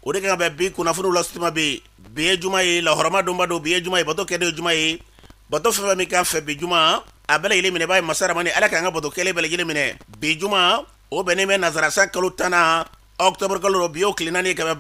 O de kan ka bɛn bi kunnafoniw la suma bɛ bi ye juma ye, lahɔrɔma donba don. Bi ye juma ye, bato kɛ juma ye, bato fɛn fɛn min k'a fɛ bi juma, a bɛɛ lajɛlen minɛ b'a ye. Masa Ramani, Ala k'an ka bato kɛlen bɛɛ lajɛlen minɛ. Bi juma, o bɛnnen bɛ nazara san kalo 10nan, octobre kalo, bi y'o tile 4 ka bɛn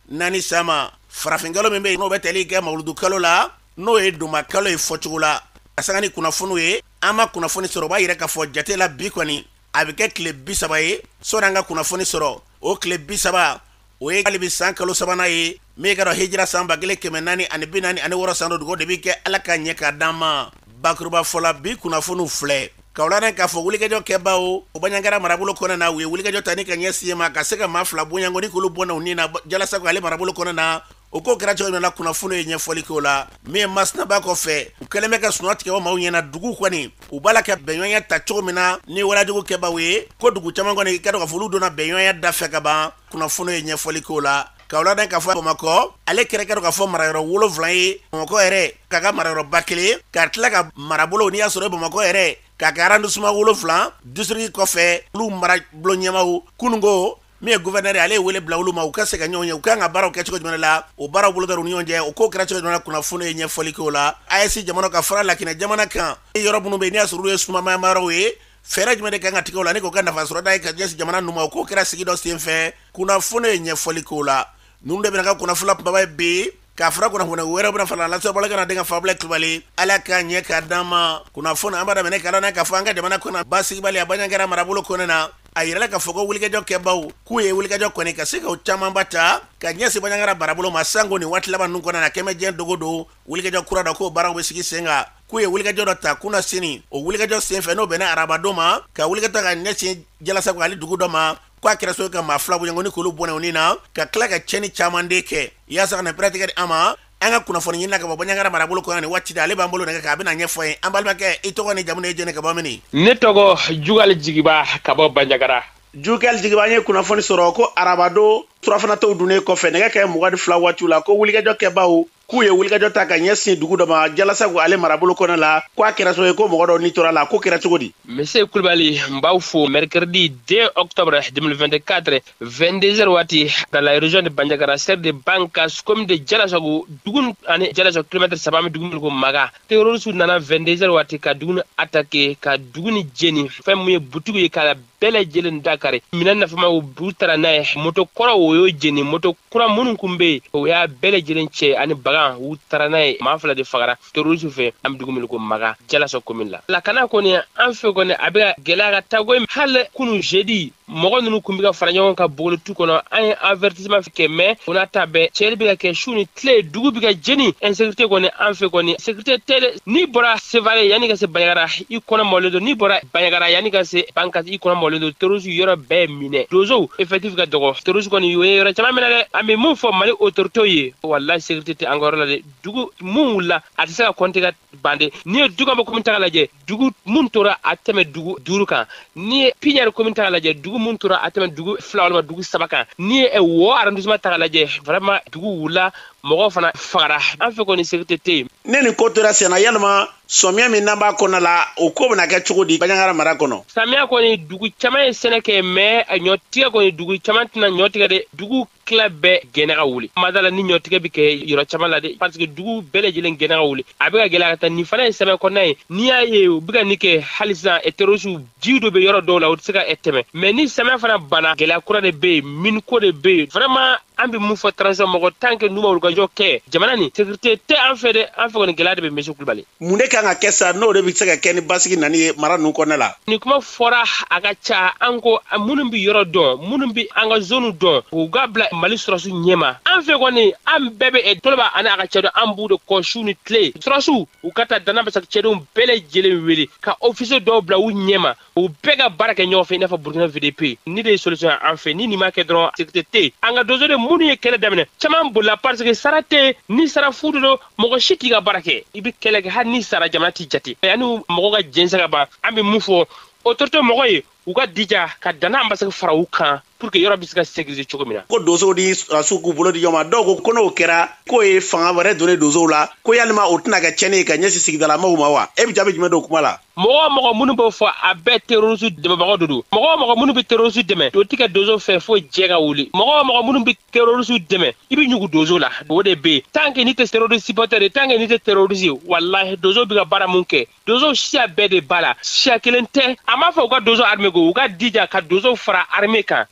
2024 san ma. Farafin kalo min bɛ yen, n'o bɛ tali kɛ mawuludu kalo la, n'o ye donba kalo ye fɔcogo la. A sanga ni kunnafoniw ye, an ma kunnafoni sɔrɔ, o b'a yira k'a fɔ jate la bi kɔni a bɛ kɛ tile 30 ye sɔnni an ka kunnafoni sɔrɔ. O tile 30, o ye hali bi san kalo sabanan ye, min ka dɔn hijira san 1446 san don. Dugawu de bɛ kɛ, Ala ka ɲɛ k'a d'an ma. Bakuruba fɔla, bi kunnafoniw filɛ ka wula k'a fɔ wulikajɔ kɛbaw o Banjagara marabolo kɔnɔna na, u ye wulikajɔ ta ni ka ɲɛsin ma ka se ka maa fila bonyago ni k'olu bɔnɛ u ni na Jalasago ale marabolo kɔnɔna na. O ko kɛra cogo min na, kunnafoni ye ɲɛfɔli k'o la. Min ye Masinaba kɔfɛ, u kɛlen bɛ ka sunɔgɔ tigɛ maaw ɲɛna. Dugu kɔni, u b'a la ka bɛnɲɔgɔnya ta cogo min na ni walajugu kɛbaw ye, ko dugu caman kɔni, i ka dɔn k'a fɔ olu donna bɛnɲɔgɔnya da fɛ ka ban. Kunnafoni ye ɲɛfɔli k'o la. Ka wula k'a fɔ Bamakɔ ale kɛra ka dɔn k'a fɔ marayɔrɔ 7 ye. Bamakɔ yɛrɛ k'a ka marayɔrɔba kelen, ka tila ka marabolo, n'i y'a sɔrɔ Bamakɔ yɛrɛ k'a kɛ arrondissement 7 district kɔfɛ, olu marabolo ɲɛmaw kununko, min ye gouverneur, ale ye wele bila olu ma, u ka se ka ɲɔgɔn ye, u kan ka baaraw kɛ cogo jumɛn la, o baaraw bolo u ni ɲɔgɔn cɛ. O ko kɛra cogo jumɛn na, kunnafoni ye ɲɛfɔli k'o la. AES jamana ka fara Lakinɛ jamana kan, yɔrɔ minnu bɛ yen, n'i y'a sɔrɔ olu ye sumamaya yɔrɔw ye, fɛɛrɛ jumɛn de kan ka tigɛ o la ni k'o ka nafa sɔrɔ da ye ka ɲɛsin jamana ninnu ma? O ko kɛra sigi dɔ senfɛ, kunnafoni ye ɲɛfɔli k'o la. Ninnu de bɛna ka kunnafoni kunbaba ye bi, k'a fara kunnafoni wɛrɛ bɛna fara lasɔrɔ kana den ka Fabila Kulubali. Ala k'a ɲɛ k'a d'an ma. Kunnafoni an b'a daminɛ kalan na k'a fɔ an ka jamana kɔnɔ, basigibali a Banjagara marabolo kɔnɔ na. A yirala k'a fɔ ko wulikajɔ kɛbaw k'u ye wulikajɔ kɔni ka se ka camanba ta ka ɲɛsin Banjagara marabolo ma. Sango nin waati laban ninnu kɔnɔ na, kɛmɛ diɲɛ dogo don wulikajɔ kura dɔ k'o baaraw bɛ sigi sen kan, k'u ye wulikajɔ dɔ ta kunna sini. O wulikajɔ senfɛ, n'o bɛnna arabadon ma, ka wulikajɔ ka ɲɛsin Jalasago ale dugu dɔ ma, k'a kɛra so ka maa fila bɔɲɔgɔn ni k'olu bɔnɛ u ni na, ka tila ka tiɲɛni caman de kɛ. Yaasa ka na pɛrɛtigɛ di an ma, an ka kunnafoni ɲini ka bɔ Banjagara marabolo kɔnɔ nin waati, ale b'an bolo nɛgɛ kan, a bɛna ɲɛfɔ ye. An balimakɛ, i tɔgɔ ni jamu, ye jɛnɛ ka bɔ min? Ne tɔgɔ Jugali Jigiba ka bɔ Banjagara. Jugali Jigiba, an ye kunnafoni sɔrɔ ko arabado surafanatɔw dunnen kɔfɛ, nɛgɛ kɛ 22 waatiw la, ko wulikajɔ kɛbaw k'u ye wulikajɔ ta ka ɲɛsin dugu dɔ ma Jalasago ale marabolo kɔnɔ la, ko a kɛra so ye ko mɔgɔ dɔ ni tora la. Ko kɛra cogo di? Monsieur Kulibali, n b'aw fo. Mercredi 2 octobre 2024, 22 heures waati, dans la région de Bandiagara, secteur de Bankas, commune de Jalasago, dugu ani Jalasago kilomètre 3, an bɛ dugu min ko Maga. Terroriste nana 22 heures waati ka dugu attaquer, ka dugu ni jeni. Fɛn mun ye butigiw ye, k'a bɛɛ lajɛlen dakari. Minɛn nafamaw, u taara n'a ye. Moto kɔrɔ, o y'o jeni. Moto kura minnu kun bɛ yen, o y'a bɛɛ lajɛlen cɛ ani bagan, u taara n'a ye. Maa fila de fagara terroriste fɛ, an bɛ dugu min ko Maga, Jalasago commune la. Lakana kɔni, an fɛ kɔni, a bɛ ka gɛlɛya ka taa koyi. Hali kunu jeudi, mɔgɔ ninnu kun bɛ ka fara ɲɔgɔn kan Bogolotu kɔnɔ. An ye avertissement kɛ, mais o n'a ta bɛɛ, cɛli bɛ ka kɛ su ni tile, dugu bɛ ka jeni. Insécurité kɔni, an fɛ kɔni, sécurité tɛ dɛ. N'i bɔra Sevare yanni ka se Banjagara, i kɔnɔ mɔlen don. N'i bɔra Banjagara yanni ka se Bankasi, i kɔnɔ mɔlen don. Terroriste yɔrɔ bɛɛ minɛ, donsow effectif ka dɔgɔ. Terroriste kɔni, o ye yɔrɔ caman minɛ dɛ. An bɛ mun fɔ Mali autorité ye? Walahi, sécurité tɛ an ka yɔrɔ la dɛ. Dugu mun wulila, a tɛ se ka compter ka ban dɛ. N'i ye Duganbo commune ta k'a lajɛ, dugu mun tora, a tɛmɛ dugu duuru kan. N'i ye Piɲari commune ta k'a lajɛ, dugu mun tora, a tɛmɛ dugu fila walima dugu saba kan. N'i ye Wɔ arrondissement ta k'a lajɛ, vraiment, dugu wulila, mɔgɔw fana fagara. An fɛ kɔni, sécurité tɛ yen. Ne nin ko tora senna, yalima sɔmiya min n'an b'a kɔnɔ la, o ko bɛna kɛ cogo di Banjagara mara kɔnɔ? Samiya kɔni, dugu caman ye sɛnɛ kɛ, mais ɲɔ tigɛ kɔni, dugu caman tɛna ɲɔ tigɛ dɛ. Dugu tila bɛɛ gɛnɛ ka wuli madala ni ɲɔtigɛ bɛ kɛ yɔrɔ caman la dɛ, parce que dugu bɛɛ lajɛlen gɛnɛ ka wuli, a bɛ ka gɛlɛya ka taa. Nin fana ye sɛbɛn kɔnɔna ye. N'i y'a ye u bɛ ka nin kɛ hali sisan, terroriste ji dɔ bɛ yɔrɔ dɔw la, u tɛ se ka tɛmɛ. Mais ni samiya fana banna, gɛlɛya kura de bɛ yen, miniko de bɛ yen. Vraiment, an bɛ mun fɔ transition mɔgɔ? Tant que n'u ma wulikajɔ kɛ, jamana nin sécurité tɛ an fɛ dɛ. An fɛ kɔni, gɛlɛya de bɛ, monsieur Kulibali. Mun de kan ka kɛ sa, n'o de bɛ se ka kɛ ni basigi nani ye mara ninnu kɔnɔna la? Nin kuma fɔra, a ka ca. An ko minnu bɛ yɔrɔ dɔn, minnu bɛ an ka zone dɔn, u ka bila Mali sɔrɔsiw ɲɛma. An fɛ kɔni, an bɛɛ bɛ Toloba ani a ka cɛdenw, an b'u de kɔ su ni tile. Sɔrɔsiw, u ka taa Dana Basa cɛdenw bɛɛ lajɛlen wele ka officier dɔw bila u ɲɛma, u bɛɛ ka baara kɛ ɲɔgɔn fɛ, i n'a fɔ Burukina VDP. Ni de ye solution an fɛ. Ni nin ma kɛ dɔrɔn, sécurité tɛ yen. An ka donso de minnu ye kɛlɛ daminɛ, caman bolila parce que sara tɛ yen. Ni sara fu de don, mɔgɔ si t'i ka baara kɛ. I bɛ kɛlɛ kɛ, hali ni sara, jamana t'i jate. Yanni mɔgɔ ka jɛnsɛn ka ban, an bɛ mun fɔ autorité mɔgɔ ye? U ka dija ka Dana Ambassagou fara u kan. Pour que yɔrɔ bɛ se ka sécuriser cogo min na. Ko donsow ni sɔrɔdasiw k'u bolo di ɲɔgɔn ma, dɔw ko ko n'o kɛra k'o ye fanga wɛrɛ donnen donsow la, ko yalima o tɛna kɛ tiɲɛni ye ka ɲɛsin sigidalamɔgɔw ma wa? E bɛ jaabi jumɛn d'o kuma la? Mɔgɔ o mɔgɔ minnu b'o fɔ, a bɛɛ terroriste dɛmɛbagaw de don. Mɔgɔ o mɔgɔ minnu bɛ terroriste dɛmɛ, o tɛ kɛ donso fɛ fo jɛ ka wuli. Mɔgɔ o mɔgɔ minnu bɛ terroriste dɛmɛ, i bɛ ɲugu donso la, o de bɛ yen. Tant que n'i tɛ terroriste supporter ye, tant que n'i tɛ terroriste ye, walahi donso bɛ ka baara mun kɛ, donso siya bɛɛ de b'a la, siya kelen tɛ. A m'a fɔ u ka donso armée ko, u ka dija ka donso fara armée kan,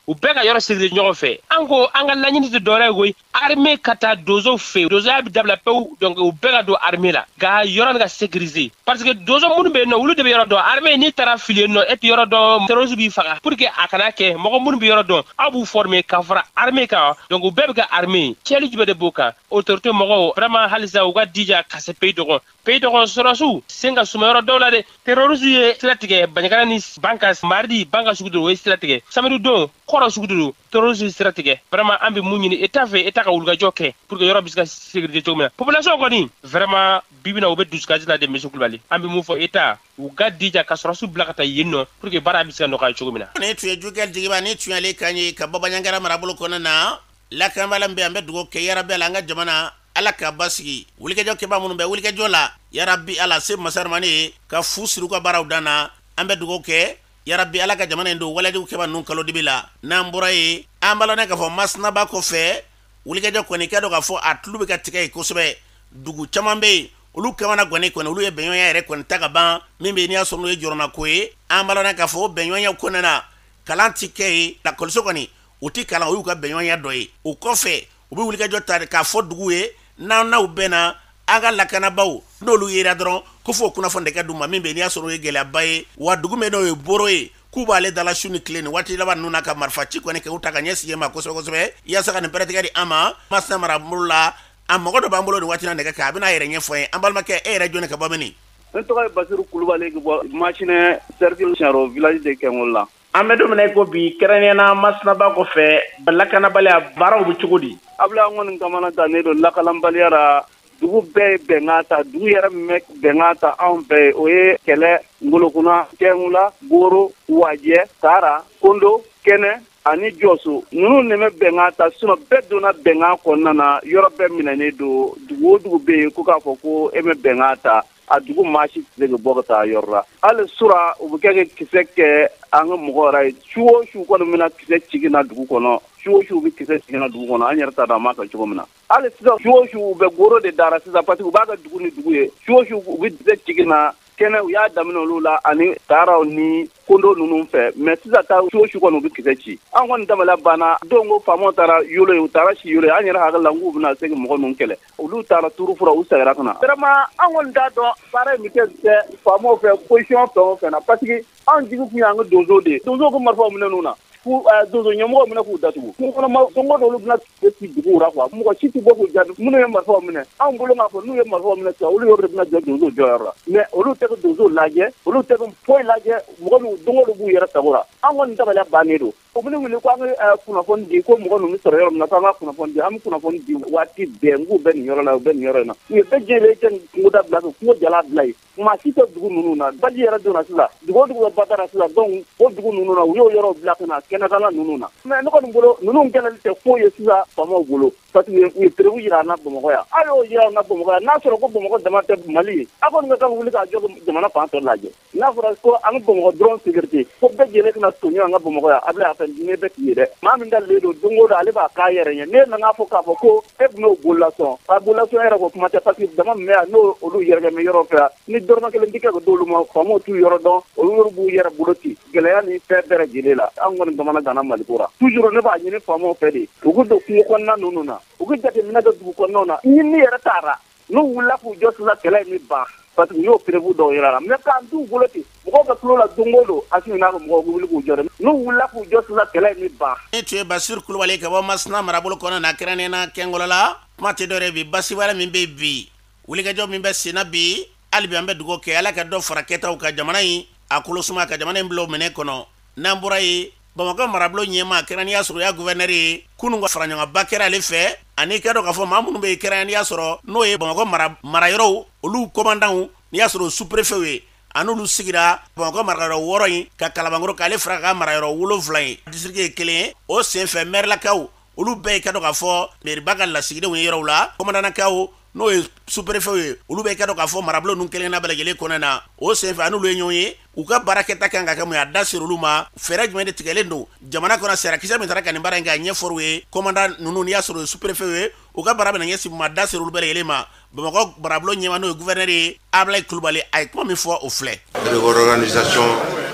u bɛɛ ka yɔrɔ sécuriser ɲɔgɔn fɛ. An ko an ka laɲini tɛ dɔwɛrɛ ye koyi, armée ka taa donso fɛ, donsoya bɛ dabila pewu. Donc u bɛɛ ka don armée la ka yɔrɔ nin ka sécuriser, parce que donso minnu bɛ yen nɔ, olu de bɛ yɔrɔ dɔn. Armée, n'i taara fili yen nɔ, e tɛ yɔrɔ dɔn, terroriste b'i faga. Pour que a kana kɛ, mɔgɔ minnu bɛ yɔrɔ dɔn, aw b'u former ka fara armée kan. Donc u bɛɛ bɛ kɛ armée ye. Cɛli jumɛn de b'o kan? Autorité mɔgɔw, vraiment, halisa u ka dija ka se pays dɔgɔ, pays dɔgɔ sɔrɔsiw sen ka suma yɔrɔ dɔw la dɛ. Terroriste ye sira tigɛ Banjagara ni Banka. Mardi, Banka sugu don, o ye sira tigɛ. Samedi don, Kɔrɔ sugu don, terroriste ye sira tigɛ. Vraiment, an bɛ mun ɲini État fɛ? État ka wulikajɔ kɛ pour que yɔrɔ bɛ se ka sécurité cogo min na. Population kɔni, vraiment, bibi na, u bɛ dusukasi la de. Monsieur Kulubali, an bɛ mun fɔ État? U ka dija ka sɔrɔsiw bila ka taa yen nɔ pour que baara bɛ se ka nɔgɔya cogo min na. Nin tun ye Jukɛli Jigiba, ni tun y'ale kan ye ka bɔ Banjagara marabolo kɔnɔna na. Lakanabaliya min bɛ, an bɛ dugawu kɛ, yarabi Ala, an ka jamana, Ala ka basigi. Wulikajɔ kɛba minnu bɛ wulikajɔ la, yarabi Ala se masaramani ye ka fu siri u ka baaraw dan na. An bɛ dugawu kɛ, yarabi Ala ka jamana in don walejugu kɛba ninnu kalo dibi la. N'an bɔra yen, an b'a lɔn k'a fɔ Masinaba kɔfɛ, wulikajɔ kɔni kɛ dɔn k'a fɔ a tulu bɛ ka tigɛ yen kosɛbɛ. Dugu caman bɛ yen, olu kamana gɔni kɔni, olu ye bɛnɲɔgɔnya yɛrɛ kɔni ta ka ban. Min bɛ yen n'i y'a sɔrɔ n'o ye jɔrɔnako ye, an b'a lɔn k'a fɔ o bɛnɲɔgɔnya kɔnɔna na, kalan ti kɛ yen, lakɔliso kɔni u ti kalan, o y'u ka bɛnɲɔgɔnya dɔ ye. O kɔfɛ, u bɛ wulikajɔ ta k'a fɔ dugu ye, n'an n'aw bɛnna, an ka lakanabaaw n'olu yera dɔrɔn, ko fo kunnafoni de ka d'u ma. Min bɛ n'i y'a sɔrɔ o ye gɛlɛyaba ye wa. Dugu min n'o ye Boro ye, k'u b'ale dala su ni tile nin waati laban ninnu na, ka marifa ci kɔni kɛ u ta ka ɲɛsin yen ma kosɛbɛ kosɛbɛ, yaasa ka nin pɛrɛtigɛ di an ma. Masina marabolo la, a mɔgɔ dɔ b'an bolo nin waati na nɛgɛ kan, a bɛna a yɛrɛ ɲɛfɔ an ye. An balimakɛ, e yɛrɛ jɔni, ka bɔ min? Ne tɔgɔ ye Basiru Kulubali, ka bɔ Masinɛ, cercle Siɲarɔ, village de Kɛngolo la. An bɛ don min na i ko bi, kɛrɛnkɛrɛnnenya Masinaba kɔfɛ, lakanabaliya baaraw bɛ cogo di? Abula, an kɔni kamana gannen don lakanabaliya la. Dugu bɛɛ ye bɛnkan ta. Dugu yɛrɛ min bɛ bɛnkan ta anw fɛ yen, o ye Kɛlɛ, Ngolokunna, Kɛngula, Boro, Wajɛ, Kara, Kondo, Kɛnɛ ani Jɔso. Ninnu de bɛ bɛnkan ta, sinon bɛɛ donna bɛnkan kɔnɔna na. Yɔrɔ bɛɛ minɛnen don. Dugu o dugu bɛ yen ko k'a fɔ ko e bɛ bɛnkan ta, a dugu maa si tɛ se ka bɔ ka taa yɔrɔ la. Hali sura, u bɛ kɛ ka kisɛ kɛ an ka mɔgɔ yɛrɛ ye. Su o su kɔni bɛna kisɛ ci na dugu kɔnɔ. Su o su, u bɛ kisɛ ci na dugu kɔnɔ. An yɛrɛ t'a dɔn an b'a kɛ cogo min na. Hali sisan, su o su, u bɛ goro de dara sisan, parce que u b'a kɛ dugu ni dugu ye. Su o su, u bɛ kisɛ ci na Kɛnɛ. U y'a daminɛ olu la ani Taaraw ni Kondo ninnu fɛ, mais sisan ta, su o su kɔni, u bɛ kisɛ ci. An kɔni dabali banna don ko faamaw taara yolo ye, u taara si yolo ye. An yɛrɛ hakili la k'u bɛna se ka mɔgɔ ninnu kɛlɛ. Olu taara turu fura, u seginna ka na. Vraiment, an kɔni t'a dɔn baara in bɛ kɛ kɛ faamaw fɛ position fɛn o fɛn na, parce que anw jigi kun y'an ka donso de ye. Donsow ko marifaw minɛ ninnu na, k'u donso ɲɛmɔgɔw minɛ k'u datugu kungo kɔnɔ. Ma don o don, olu bɛna ci duguw la quoi. Mɔgɔ si tɛ bɔ k'u jaabi. Minnu ye marifaw minɛ, anw bolo k'a fɔ n'u ye marifaw minɛ sisan, olu yɛrɛ de bɛna jɔ donso jɔyɔrɔ la, mais olu tɛ ka donso lajɛ, olu tɛ ka foyi lajɛ. Mɔgɔ ninnu, don o don, b'u yɛrɛ sago la. An kɔni dabaliya bannen don. U bɛna wele ko an ka kunnafoni di, ko mɔgɔ ninnu sɔrɔ yɔrɔ min na, ko an ka kunnafoni di. An bɛ kunnafoni di waati bɛɛ n k'u bɛ nin yɔrɔ la, u bɛ nin yɔrɔ in na. U ye bɛɛ jɛlen kɛ kungoda bila, kungo jala bila yen. Maa si tɛ dugu ninnu na. Baji yɛrɛ donna sisan, dugu o dugu bɛ bada la sisan. Donc o dugu ninnu na, u y'o yɔrɔ bila ka na kɛnɛkala ninnu na. Mais ne kɔni bolo, ninnu kɛlɛli tɛ foyi ye sisan faamaw bolo, parce que u ye preuve jira an na Bamakɔ yan. A y'o jira an na Bamakɔ yan. N'a sɔrɔ ko Bamakɔ dama tɛ Mali ye, a kɔni ka kan wuli k'a jɔ jamana fan tɔ lajɛ. N'a fɔra ko an ka Bamakɔ dɔrɔn sécurité, ko bɛɛ jɛlen kana tɔɲɔ an ka Bamakɔ yan, a bɛna fɛn diɲɛ bɛɛ k'i ye dɛ. Maa min dalen don, don o don ale b'a k'a yɛrɛ ɲɛ. N'e nana fɔ k'a fɔ ko e bɛn'o bololasɔn, a bololasɔn yɛrɛ ko kuma tɛ, parce que dama min bɛ yan, n'o olu yɛrɛkɛ bɛ yɔrɔ fɛ yan, ni dɔrɔmɛ kelen tɛ kɛ ka d'olu ma, faamaw t'u yɔrɔ dɔn, olu yɛrɛ b'u yɛrɛ bolo ci gɛlɛya ni fɛn bɛɛ lajɛlen la. An kɔni bamanan gana Maliko la. Toujours ne b'a ɲini faamaw fɛ de, u k'u don kungo kɔnɔna ninnu na, u k'u jateminɛ kɛ dugu kɔnɔnaw na. Ɲinini yɛrɛ taara, n'u wulila k'u jɔ sisan, kɛlɛ in bɛ ban, parce que u y'o preuve dɔw yira la. Mais k'an t'u bolo ten, mɔgɔw ka tulo la don o don, Asimi n'a ka mɔgɔw bɛ wuli k'u jɔ dɛ. N'u wulila k'u jɔ sisan, kɛlɛ in bɛ ban. Ne tun ye Basiru Kulubali ka bɔ Masina marabolo kɔnɔ na, kɛrɛnkɛrɛnnenya na Kɛngɔlɔla. Kuma tɛ dɔwɛrɛ bi, basi wɛrɛ min bɛ bi, wulikajɔ min bɛ senna bi, hali bi an bɛ dugawu kɛ, Ala ka dɔ fara kɛtaw ka jamana in a kolo suma, ka jamana in bila o minɛ kɔnɔ. N'an bɔra yen, Bamakɔ marabolo ɲɛmaa, kɛrɛnkɛrɛnnenya sɔrɔ ya gouverneur ye, kunun ka faraɲɔgɔnba kɛra ale fɛ, ani kɛ dɔn k'a fɔ maa minnu bɛ yen, kɛrɛnkɛrɛnnenya sɔrɔ n'o ye Bamakɔ mara marayɔrɔw, olu commandantw, n'i y'a sɔrɔ sous-préfet ye. A n'olu sigira Bamakɔ marayɔrɔ 6 in ka Kalabankɔrɔ k'ale fara ka marayɔrɔ 7 ye, district ye kelen ye. O senfɛ mɛrilakaw olu bɛɛ ye ka dɔn k'a fɔ meriba ka lasigidenw ye yɔrɔw la, commandantkaw n'o ye sous-préfet ye, olu bɛ ka dɔn k'a fɔ marabolo ninnu kelen na bɛɛ lajɛlen kɔnɔ na. O senfɛ a n'olu ye ɲɔgɔn ye, u ka baarakɛta kan ka kɛ mun ye, a da sera olu ma. Fɛɛrɛ jumɛn de tigɛlen don jamana kɔnɔ, sariyakisɛ min taara ka nin baara in kɛ, a ɲɛfɔr'u ye. Commandant ninnu n'i y'a sɔrɔ o ye sous-préfet ye, u ka baara bɛna ɲɛsin mun ma, a da sera olu bɛɛ lajɛlen ma. Bamakɔ marabolo ɲɛmaa n'o ye gouverneur ye, Ablaye Kulubali, a ye kuma min fɔ o filɛ. Réorganisation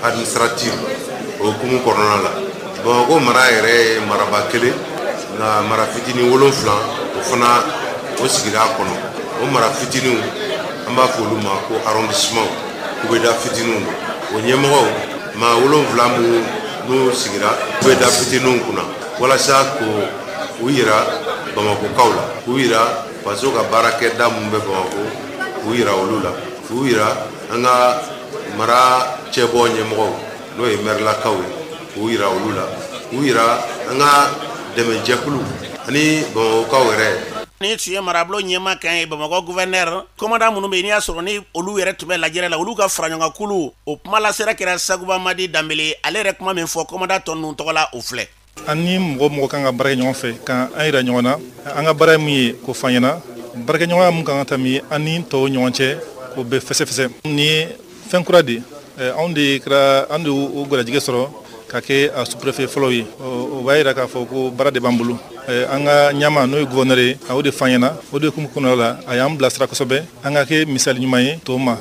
administrative o hukumu kɔnɔna la, Bamakɔ mara yɛrɛ ye maraba kelen, nka mara fitinin 7 o fana o sigira a kɔnɔ. O mara fitininw an b'a fɔ olu ma ko arrondissement, kubeda fitininw don. O ɲɛmɔgɔw maa 7 minnu n'u sigira kubeda fitininw kunna walasa k'u yira Bamakɔkaw la, k'u yira faso ka baarakɛda mun bɛ Bamakɔ, k'u yira olu la, k'u yira an ka mara cɛbɔ ɲɛmɔgɔw n'o ye mɛrilakaw ye, k'u yira olu la, k'u yira an ka dɛmɛjɛkulu ani Bamakɔkaw yɛrɛ. Ni tun ye marabolo ɲɛmaa kan ye, Bamakɔ gouverneur, commandant minnu bɛ yen n'i y'a sɔrɔ ni olu yɛrɛ tun bɛ lajɛrɛ la, olu ka faraɲɔgɔnkulu o kuma lasera kɛra Saguba Madi Danbele, ale yɛrɛ kuma min fɔ commandant tɔ ninnu tɔgɔ la, o filɛ. An ni mɔgɔ kan ka baara kɛ ɲɔgɔn fɛ, k'an yira ɲɔgɔn na, an ka baara ye mun ye k'o fɔ an ɲɛna, baarakɛɲɔgɔnya mun kan ka taa min an ni tɔw ɲɔgɔn cɛ k'o bɛɛ fɛsɛfɛsɛ. Nin ye fɛn kura de ye, anw de kɛra an de y'o gɛrɛjɛgɛ sɔrɔ ka kɛ a sous-préfet fɔlɔ ye. O b'a yira k'a fɔ ko baara de b'an bolo. An ka ɲɛmaa n'o ye gouverneur ye, a y'o de f'an ɲɛna. O de hukumu kɔnɔna la, a y'an bilasira kosɛbɛ, an ka kɛ misali ɲuman ye tɔw ma,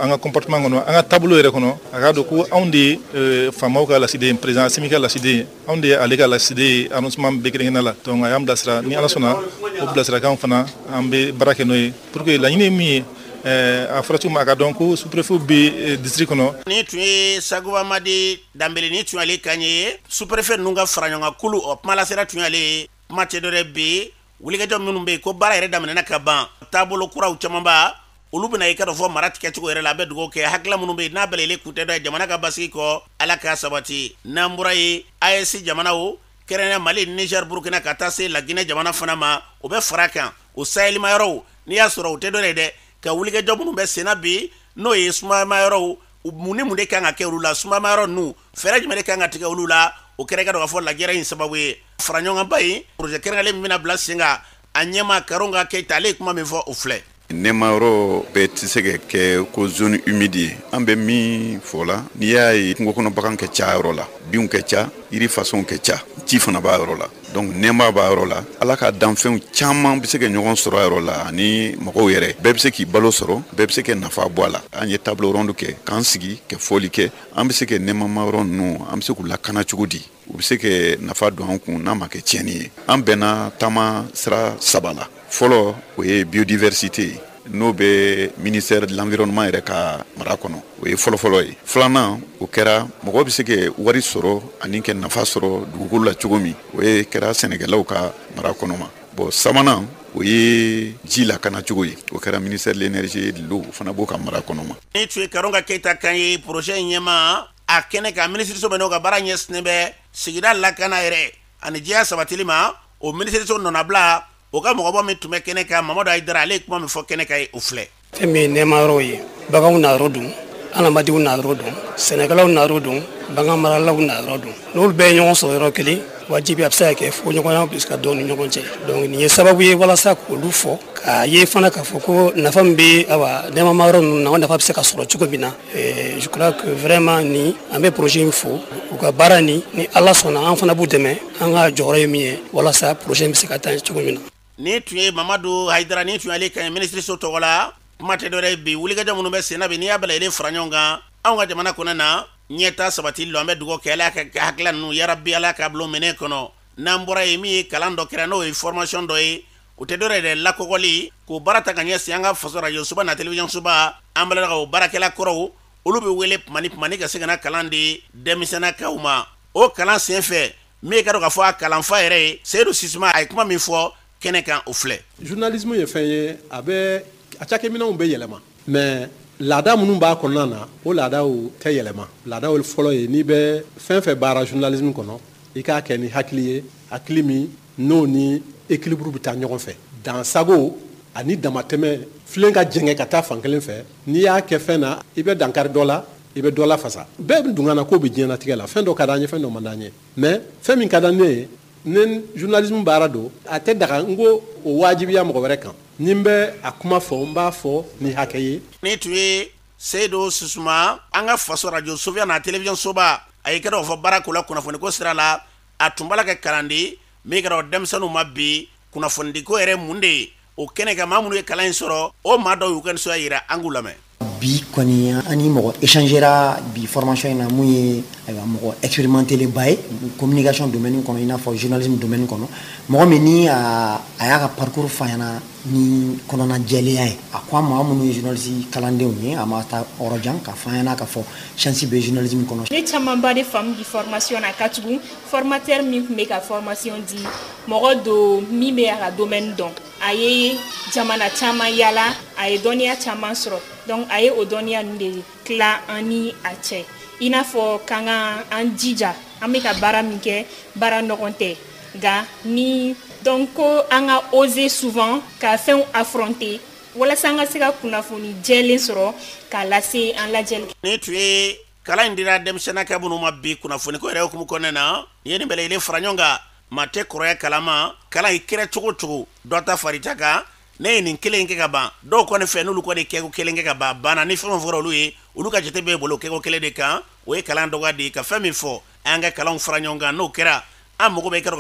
an ka comportement kɔnɔ, an ka taabolo yɛrɛ kɔnɔ, a k'a dɔn ko anw de ye faamaw ka lasiden, président Assimi ka lasiden, anw de ye ale ka lasiden ye arrondissement bɛɛ kelen-kelenna la. Donc a y'an bilasira, ni Ala sɔnna o bilasirakanw fana an bɛ baara kɛ n'o ye pour que laɲini ye min ye, a fɔra cogo min a ka dɔn ko sous-préfet bɛ district kɔnɔ. Ni tun ye Saguba Madi Danbele, ni tun y'ale kan ye sous-préfet ninnu ka faraɲɔgɔnkulu, o kuma lasera tun y'ale ye. Kuma tɛ dɔ wɛrɛ bi, wulikajɔ minnu bɛ yen ko baara yɛrɛ daminɛna ka ban, taabolo kuraw camanba olu bɛna i ka dɔn fɔ mara tigɛcogo yɛrɛ la. A bɛ dugawu kɛ hakilila minnu bɛ yen n'a bɛɛ lajɛlen kun tɛ dɔ ye jamana ka basigi kɔ, Ala k'a sabati. N'an bɔra yen, AES jamanaw kɛrɛnkɛrɛnnenya Mali, Niger, Burukina ka taa se Laginɛ jamana fana ma, o bɛ fara kan. O sahɛlima yɔrɔw n'i y'a sɔrɔ o tɛ dɔ ye dɛ, ka wulikajɔ minnu bɛ senna bi n'o ye sumayama yɔrɔw, mun ni mun de kan ka kɛ olu la, sumayama yɔrɔ ninnu fɛɛrɛ jumɛn de kan ka tigɛ olu la, o kɛra ka dɔn k'a fɔ lajɛrɛ in sababu ye. Faraɲɔgɔnba in projet kɛrɛnkɛrɛnlen min bɛna bila sen kan, a ɲɛmaa Karonka Keyita, ale ye kuma min fɔ o filɛ. Nɛma yɔrɔ bɛɛ tɛ se ka kɛ ko zone humide ye. An bɛ min fɔ la, n'i y'a ye kungo kɔnɔ bagan ka ca yɔrɔ la, binw ka ca, yiri fasɔnw ka ca, ji fana b'a yɔrɔ la, donc nɛma b'a yɔrɔ la. Ala ka danfɛnw caman bɛ se ka ɲɔgɔn sɔrɔ a yɔrɔ la, ani mɔgɔw yɛrɛ bɛɛ bɛ se k'i balo sɔrɔ, bɛɛ bɛ se ka nafa bɔ a la. An ye table ronde kɛ, k'an sigi ka fɔli kɛ, an bɛ se ka nɛmama yɔrɔ ninnu, an bɛ se k'u lakana cogo di, u bɛ se ka nafa don an kun n'a ma kɛ tiɲɛni ye. An bɛnna taama sira 3 la. Fɔlɔ, o ye biodiversité ye, n'o bɛ ministère de l'environnement yɛrɛ ka mara kɔnɔ, o ye fɔlɔfɔlɔ ye. Filanan, o kɛra mɔgɔ bɛ se ka wari sɔrɔ ani ka nafa sɔrɔ dugukolo la cogo min, o ye kɛra sɛnɛkɛlaw ka mara kɔnɔ ma. Bon, sabanan, o ye ji lakana cogo ye, o kɛra ministère de l'énergie et de l'eau, o fana b'o ka mara kɔnɔ ma. Ni tun ye Karonka Keyita kan ye, projet in ɲɛmaa a kɛnɛ kan, minisiriso bɛ n'o ka baara ɲɛsinnen bɛ sigida lakana yɛrɛ ani jɛya sabatili ma, o minisiriso nɔnabila o ka mɔgɔbɔ min tun bɛ kɛnɛ kan, Mamadu Hayidara, ale ye kuma min fɔ kɛnɛ kan ye, o filɛ. Fɛn min ye nɛɛma yɔrɔw ye, baganw na yɔrɔ don, adamadenw na yɔrɔ don, sɛnɛkɛlaw na yɔrɔ don, bagan maralaw na yɔrɔ don. N'olu bɛɛ ye ɲɔgɔn sɔrɔ yɔrɔ kelen, wajibi a bɛ se ka kɛ fo ɲɔgɔnya bɛ se ka dɔn ni ɲɔgɔn cɛ. Donc nin ye sababu ye walasa k'olu fɔ, k'a ye fana k'a fɔ ko nafa min bɛ awa nɛɛmama yɔrɔ ninnu na, o nafa bɛ se ka sɔrɔ cogo min na. Je crois que vraiment ni an bɛ projet in fo, u ka baara ni Ala sɔnna an fana b'u dɛmɛ, an ka jɔyɔrɔ ye min ye walasa projet in bɛ se ka taa cogo min na. Ni tun ye Mamadu Hayidara, ni tun y'ale kan ye minisiriso tɔgɔ la. Kuma tɛ dɔwɛrɛ ye bi, wulikajɔ minnu bɛ sen na bi, n'i y'a bɛɛ lajɛlen fara ɲɔgɔn kan anw ka jamana kɔnɔ na, ɲɛta sabati lo. An bɛ dugawu kɛ Ala ka hakilila ninnu yarabi Ala k'a bila minɛn kɔnɔ. N'an bɔra yen, min ye kalan dɔ kɛra n'o ye formation dɔ ye, o tɛ dɔwɛrɛ ye dɛ, lakɔgɔli k'o baara ta ka ɲɛsin an ka faso radio soba na télévision soba, an balakaw baarakɛla kɔrɔw, olu bɛ wele tuma ni tuma ni ka se ka na kalan di denmisɛnnakaw ma. O kalan senfɛ, min ye ka dɔn k'a fɔ a kalanfa yɛrɛ ye Seyidu Sisuma, a ye kuma min fɔ kɛnɛ kan, o filɛ. Journalisme ye fɛn ye, a bɛ a cakɛminɛnw bɛ yɛlɛma, mais laada minnu b'a kɔnɔna na, o laadaw tɛ yɛlɛma. Laadaw fɔlɔ ye, n'i bɛ fɛn fɛn baara journalisme kɔnɔ, i k'a kɛ ni hakili ye, hakili min n'o ni équilibre bɛ taa ɲɔgɔn fɛ. Dansago Ani damatɛmɛ, filen ka jɛngɛ ka taa fan kelen fɛ. N'i y'a kɛ fɛn na, i bɛ dankari dɔ la, i bɛ dɔ la fasa. Bɛɛ bɛ dun na k'o bɛ diɲɛlatigɛ la. Fɛn dɔ ka d'an ye, fɛn dɔ man d'an ye. Mais fɛn min ka d'an ne ye, ni journalisme baara don, a tɛ daga n ko o wajibiya mɔgɔ wɛrɛ kan. Ni n bɛ a kuma fɔ, n b'a fɔ ni hakɛ ye. Ni tun ye Seyidu Susuma, an ka faso radio soba n'a télévision soba, a ye kɛra o fɔ baara ko la kunnafoni ko sira la. A tun b'a la ka kalandi min kɛra o denmisɛnninw ma bi, kunnafonidiko yɛrɛ mun de ye o kɛnɛ kan. Maa minnu ye kalan in sɔrɔ, o maa dɔw y'u ka nisɔndiya yira. An k'u lamɛn. Bi kɔni, an ni mɔgɔ échangera bi formation in na mun ye, ayiwa, mɔgɔ expérimenté ba ye communication domaine kɔnɔ, i n'a fɔ journalisme domaine kɔnɔ. Mɔgɔ min ni a y'a ka parcours f'a ɲɛna ni kɔnɔna jɛlenya ye. A ko an ma, minnu ye journaliste kalandenw ye, a ma taa yɔrɔ jan ka fɔ an ɲɛna k'a fɔ chance bɛ journalisme kɔnɔ. Ne camanba de faamu bi formation na, ka tugun formateur min tun bɛ ka formation di, mɔgɔ do min bɛ a ka domaine dɔn. A ye jamana caman yala, a ye dɔnniya caman sɔrɔ. Donc a ye o dɔnniya ninnu de tila an ni a cɛ, i n'a fɔ k'an ka an jija, an bɛ ka baara min kɛ, baara nɔgɔn tɛ, nka ni donc ko an ka oser souvent ka fɛnw affronter walasa an ka se ka kunnafoni jɛlen sɔrɔ k'a lase an lajɛli. Ni tun ye kalan in dira denmisɛnninkɛ minnu ma bi kunnafoni ko yɛrɛ hukumu kɔnɔna na, nin ye nin bɛɛ lajɛlen fara ɲɔgɔn kan. Maa tɛ kɔrɔya kalama, kalan i kɛra cogo o cogo, dɔ ta fara i ta kan. Ne ye nin kelen kɛ ka ban, dɔw kɔni fɛ, n'olu kɔni kɛko kelen kɛ ka ban, banna. Ni fɛn o fɔra olu ye, olu ka jate bɛ bolo kɛko kelen de kan. O ye kalan dɔgɔya de ye. Ka fɛn min fɔ, an ka kalanw fara ɲɔgɔn kan, n'o kɛra, an mago bɛ kɛra.